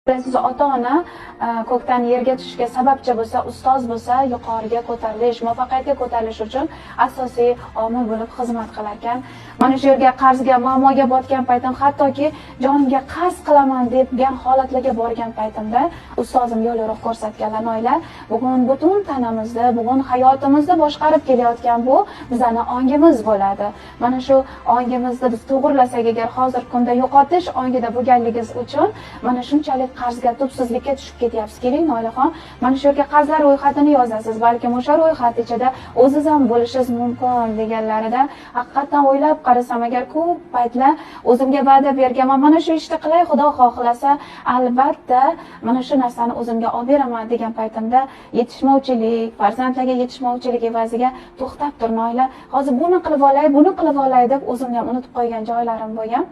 Siz ota-ona ko'kdan yerga tushishga sababchi bo'lsa, ustoz bo'lsa, yuqoriga ko'tarilish, muvaffaqiyatga ko'tarilish uchun asosiy omil bo'lib xizmat qilar ekan. Mana shu yerga qarzga, muammoga botgan paytim, hattoki jonimga qasd qilaman degan holatlarga borgan paytimda ustozim yo'l yo'riq ko'rsatganlar. Noila, bugun butun tanamizni, bugun hayotimizni boshqarib kelayotgan bu bizani ongimiz bo'ladi. Mana shu ongimizni biz to'g'irlasak agar, hozirgi kunda yo'qotish ongida bo'lganligingiz uchun mana shunchalik qarzga, tubsizlikka tushib ketyapsiz. Keling, Noilaxon, mana shu yerga qarzlar ro'yxatini yozasiz, balkim o'sha ro'yxat ichida o'ziz ham bo'lishingiz mumkin deganlarida, haqiqatdan o'ylab qarasam agar, ko'p paytlar o'zimga va'da berganman, mana shu ishni qilay, xudo xohlasa, albatta mana shu narsani o'zimga olib beraman degan paytimda yetishmovchilik, farzandlarga yetishmovchilik evaziga to'xtab tur, Noila, hozir buni qilib olay, buni qilib olay deb o'zimni ham unutib qo'ygan joylarim bo'lgan.